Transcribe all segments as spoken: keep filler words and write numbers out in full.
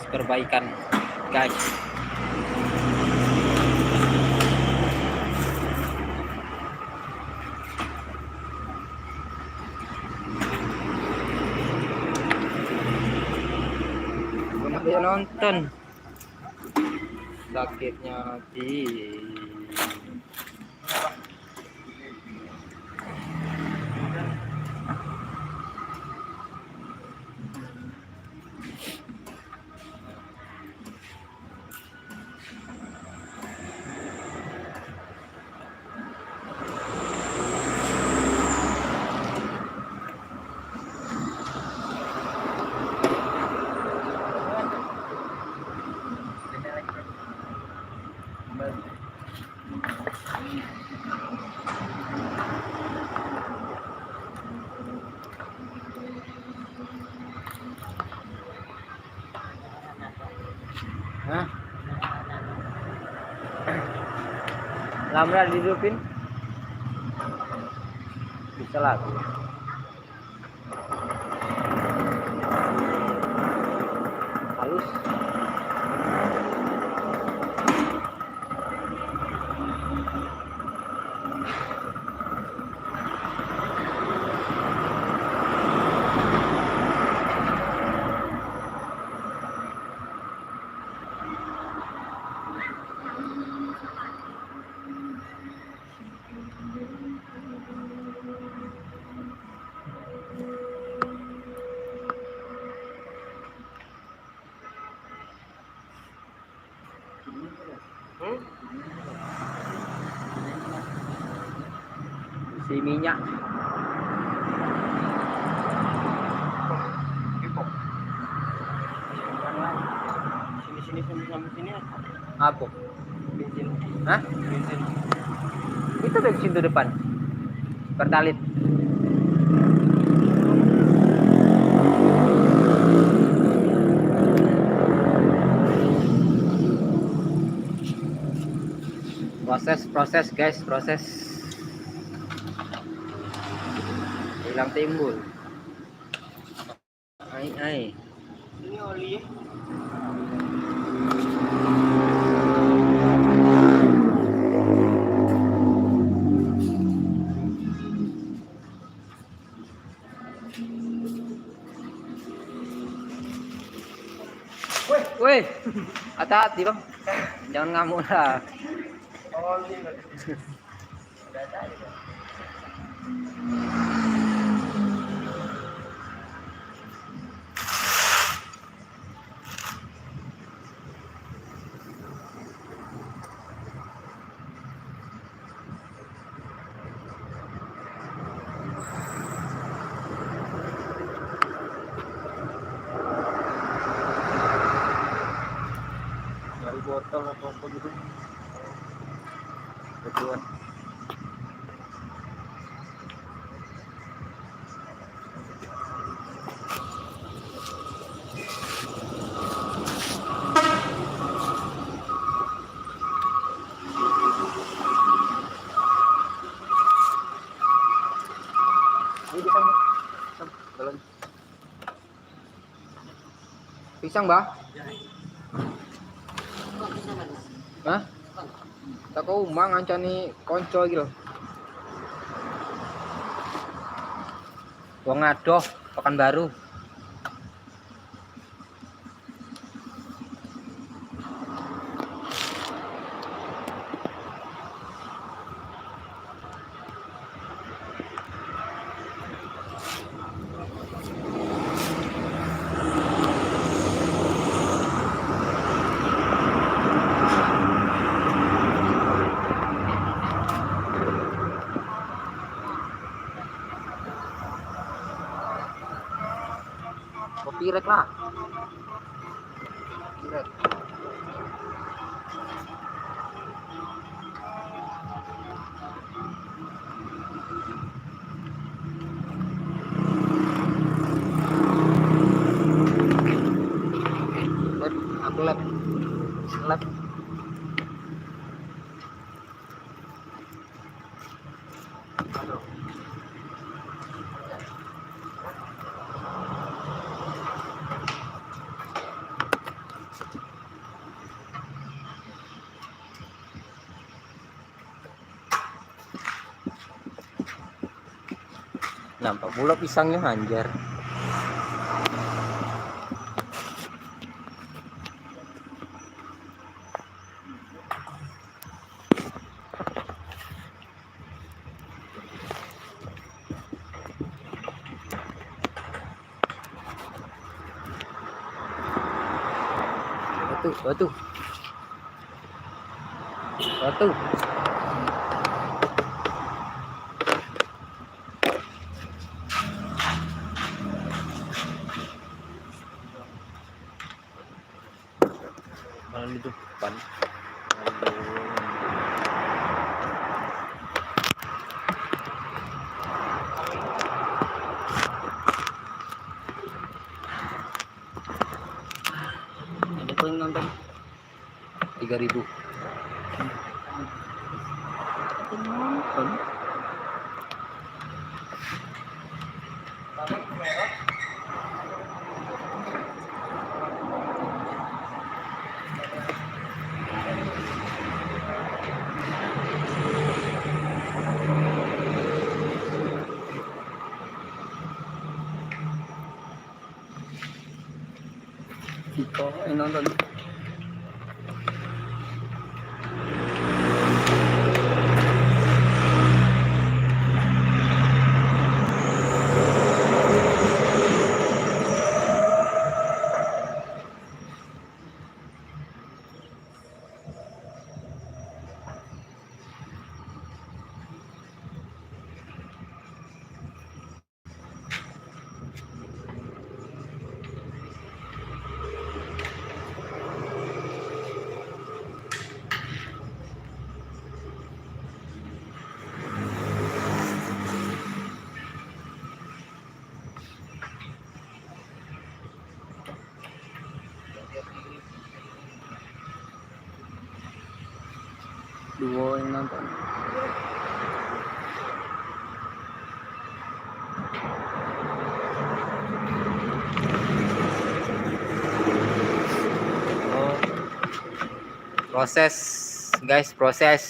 perbaikan, guys. Banyak yang nonton. Sakitnya hati. Hah? Lamran dihidupin? Bisa lah. Halus. Hmm? Isi minyak. Sini, sini, sini, sini, sini. Apa? Bensin. Hah? Bensin. Itu bensin tu depan. Pertalite. Proses, proses, guys, proses. Hilang timbul. Ai, ai. Ini oli. Weh, hati-hati, Bang. Jangan ngamuk lah. Oli. Dari botol atau apa gitu. Betulan. Pisang, Bah? Hah? Tak kau umang ngancani konco iki lho. Wong adoh, Pekanbaru. Kopi rek lah. Kopi rek. Lep, aku lep. Lep. Nampak pulo pisangnyo, anjer. Batu, batu. Batu. Malah di depan. Ada pun nonton. Tiga ribu. Ada nonton. Iko yang nonton. Duo yang nonton. Oh. Proses, guys, proses.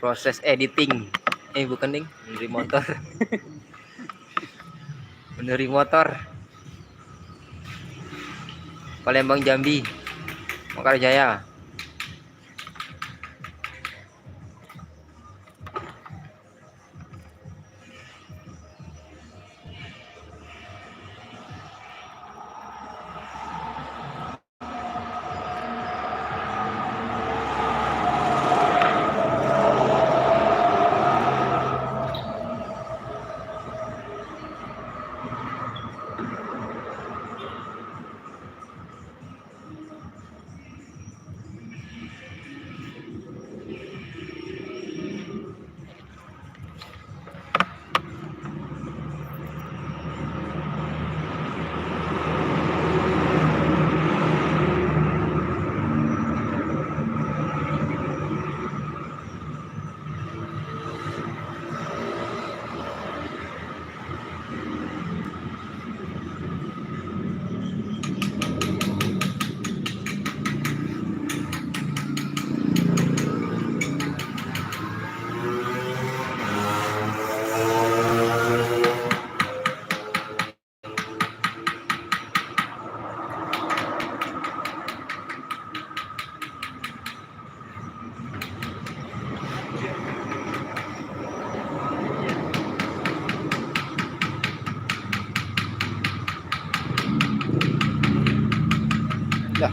Proses editing. Eh, bukan, ding. Benerin motor. Benerin motor. Palembang, Jambi. Mekar Jaya. Dah.